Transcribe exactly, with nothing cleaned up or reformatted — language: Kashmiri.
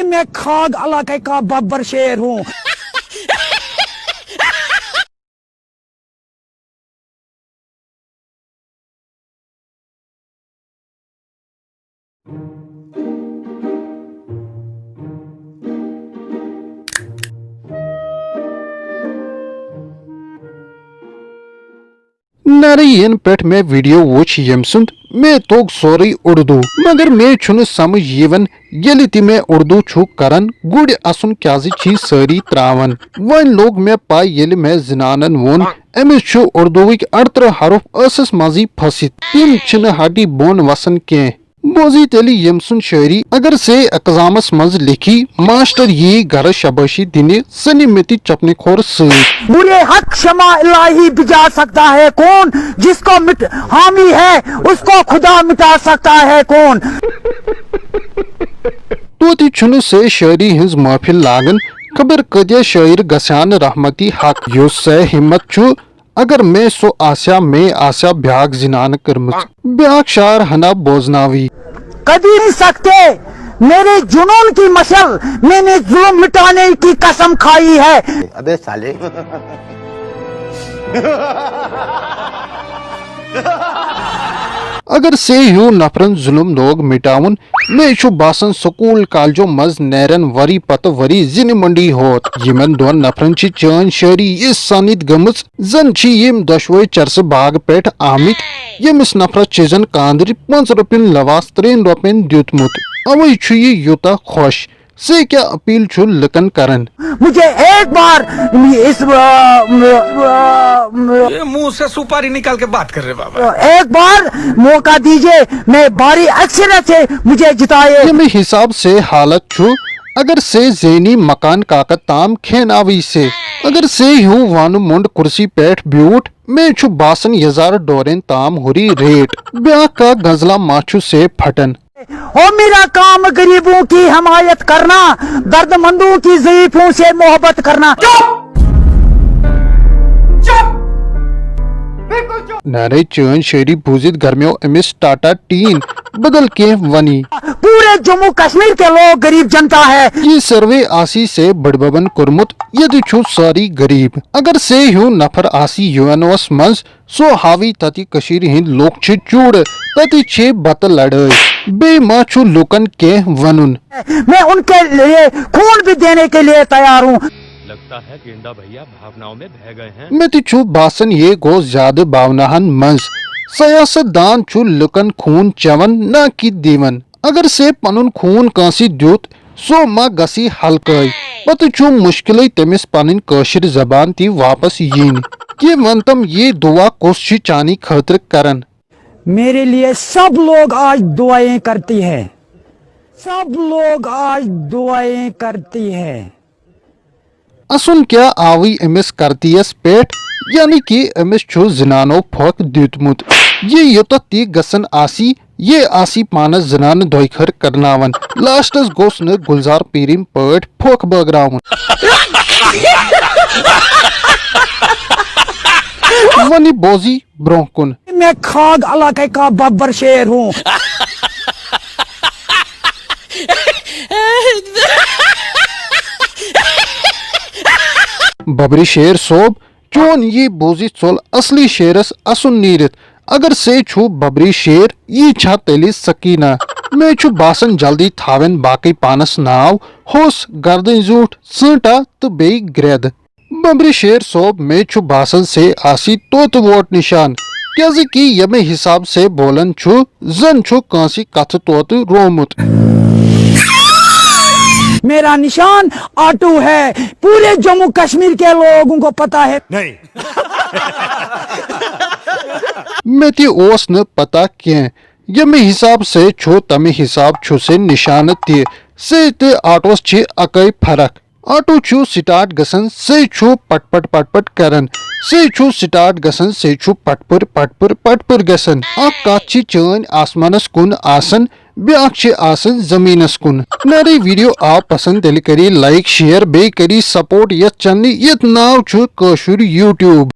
میں کھاگ علاقے کا ببر شیر ہوں۔ نرین پٮ۪ٹھ مےٚ ویڈیو وُچھ، ییٚمہِ سُنٛد مےٚ توٚگ سورُے اردو، مگر مےٚ چھُنہٕ سمجھ یِوان، ییٚلہِ تہِ مےٚ اردو چھُ کران، گُرۍ اسُن کیازِ چھی سٲری تراوان؟ وۄنۍ لوٚگ مےٚ پَے، ییٚلہِ مےٚ زنانن ووٚن، أمِس چھُ اردووٕکۍ اَرترٕہ حرف ٲسس منٛزٕے پھٔسِتھ، تِم چھِنہٕ ہٹی بۄن وسان کینٛہہ۔ بوزی تیٚلہِ ییٚمہِ سُنٛد شٲعری، اگر سے ایگزامس منٛز لیکھی، ماسٹر یی گرٕ شابٲشی دِنہِ، سنہِ مےٚ تہِ چپنہِ کھور سۭتۍ۔ برے حق شمع الہی بجا سکتا ہے کون؟ جس کو مٹ حامی ہے، اس کو خدا مٹا سکتا ہے کون؟ توتہِ چھُنہٕ سے شٲعری ہٕنٛز محفل لاگان، خبر کۭتیاہ شٲعر گژھان رحمتی حق۔ یُس سے ہمت چھُ، اگر مے سُہ آسیا، مے آسیا بیاکھ زنانہٕ کٔرمٕژ۔ بیاکھ شعر ہنا بوزناوی۔ کبھی نہیں سکتے میرے جنون کی مشعل، میں نے ظلم مٹانے کی قسم کھائی ہے۔ ابے سالے۔ اگر سے ہیو نفرن ظلم لوگ مٹاون، مے چھُ باسان سکول کالجو منٛز نیرن وری پتہٕ وری زنہِ منڈی ہوت۔ یِمن دۄن نفرن چھِ چٲنۍ شٲعری یِژھ سانٕتۍ گٔمٕژ، زن چھِ یِم دۄشوے چرسہٕ باغ پٮ۪ٹھ آمٕتۍ، ییٚمِس نفرس چھِ زن کاندرِ پانٛژھ رۄپین لواس ترٛٮ۪ن رۄپین دیُتمُت۔ اوے چھُ یہِ یوٗتاہ خۄش۔ سے کیا اپیل چھُ لُکن کران؟ مجھے ایک بار اس، آ، آ، آ، ये मुंह से सुपारी निकाल के बात कर रहे बाबा। ایک بار موقع دیجیے، میں بھاری اکثریت سے مجھے جتائے۔ ییٚمہِ حساب سے حالت چھُ، اگر سے زینی مکان کاکد تام کھیناوی سے، اگر سے ہیو وانہٕ مۄنڈ کرسی پٮ۪ٹھ بیوٗٹھ، مےٚ چھُ باسان یزار ڈورین تام ہُری ریٹ۔ بیاکھ کا غزلہ ما چھُ سے پھٹان؟ ہو میرا کام غریبوں کی حمایت کرنا، درد مندوں کی ضعیفوں سے محبت کرنا۔ چپ! چپ! بالکل چپ! نارے چٲنۍ شٲعری بوٗزِتھ گرمیو أمِس ٹاٹا ٹیٖن بدل کینٛہہ ونی۔ پورے جموں کشمیر کے لوگ غریب جنتا ہے۔ یہِ سروے آسی سے بٔڈببن کوٚرمُت، ییٚتہِ چھُ سٲری غریب۔ اگر سے ہیوٗ نفر آسی یو این اوس منٛز، سُہ ہاوی تتہِ کٔشیٖرِ ہٕنٛدۍ لوٗکھ چھِ چوٗرٕ، تتہِ چھِ بتہٕ لڑٲے۔ بیٚیہِ ما چھُ لوٗکن کینٛہہ ونُن؟ میں ان کے لیے خون بھی دینے کے لیے تیار ہوں۔ लगता है गेंदा भैया भावनाओं में बह गए हैं। مےٚ تہِ چھُ باسان یہِ گوٚو زیادٕ بھاوناہن منٛز۔ سیاست دان چھُ لوٗکن خوٗن چٮ۪وان نہ کہِ دِوان۔ اگر سے پنُن خوٗن کٲنٛسہِ دیُت، سُہ ما گژھی ہلکٲے؟ پتہٕ چھُ مُشکِلٕے تٔمِس پنٕنۍ کٲشِر زبان تہِ واپس یِنۍ۔ یہِ ونتم یہِ دُعا کُس چھُ چانی خٲطرٕ کران؟ میرے لیے سب لوگ آج دعائیں کرتی ہے، سب لوگ آج دعائیں کرتی ہے۔ اسُن کیا آوٕے أمِس کرتی یس پٮ۪ٹھ، یعنی کہِ أمِس چھُ زنانو پھۄکھ دیُتمُت۔ یہِ یوٚتتھ تہِ گژھن آسی، یہِ آسی پانس زنانہٕ دۄیہِ خٲر کرناوان۔ لاسٹس گوٚژھ نہٕ گلزار پیٖرِم پٲٹھۍ پھۄکھ بٲگراوُن۔ وۄنۍ بوزی برونٛہہ کُن۔ میں کھاگ علاقے کا ببر شیر ہوں۔ ببرِ شیر صٲب، چون یی بوٗزِتھ ژوٚل اصلی شیرس اسُن نیٖرِتھ۔ اگر سے چھُ ببرِ شیر، یی چھا تیٚلہِ سکیٖنہ؟ مےٚ چھُ باسان جلدی تھاوٮ۪ن باقٕے پانس ناو، ہوٚس، گردٕنۍ زیوٗٹھ، ژٲنٛٹا تہٕ بیٚیہِ گرٛٮ۪د۔ ببرِ شیر صٲب، مےٚ چھُ باسان سے آسی طوطہٕ ووٹ نِشان، کیٛازِ کہِ ییٚمہِ حساب سے بولان چھُ، زن چھُ کٲنٛسہِ کتھٕ طوطہٕ روومُت۔ میرا نشان آٹو ہے، پورے جموں کشمیر کے لوگوں کو پتا ہے۔ نہیں۔ مےٚ تہِ اوس نہٕ پتہ کینٛہہ۔ ییٚمہِ حساب سے چھُ، تمہِ حساب چھُ سے نشانہٕ تہِ۔ سے تہٕ آٹوس چھِ اکٲے فرق۔ آٹو چھُ سٹارٹ گژھان، سے چھُ پٹ پٹ پٹ پٹ کران۔ سے چھُ سٹارٹ گژھان، سے چھُ پٹ پٕر پٹ پٕر پٹ پٕر گژھان۔ اکھ کتھ چھِ چٲنۍ آسمانس کُن آسان، بیاکھ چھِ آسان زمینس کُن۔ نرے ویڈیو آو پسند، تیٚلہِ کٔرِو لایک، شیئر، بیٚیہِ کٔرِو سپورٹ یتھ چینلہِ یتھ ناو چھُ کٲشُر یوٗٹیوب۔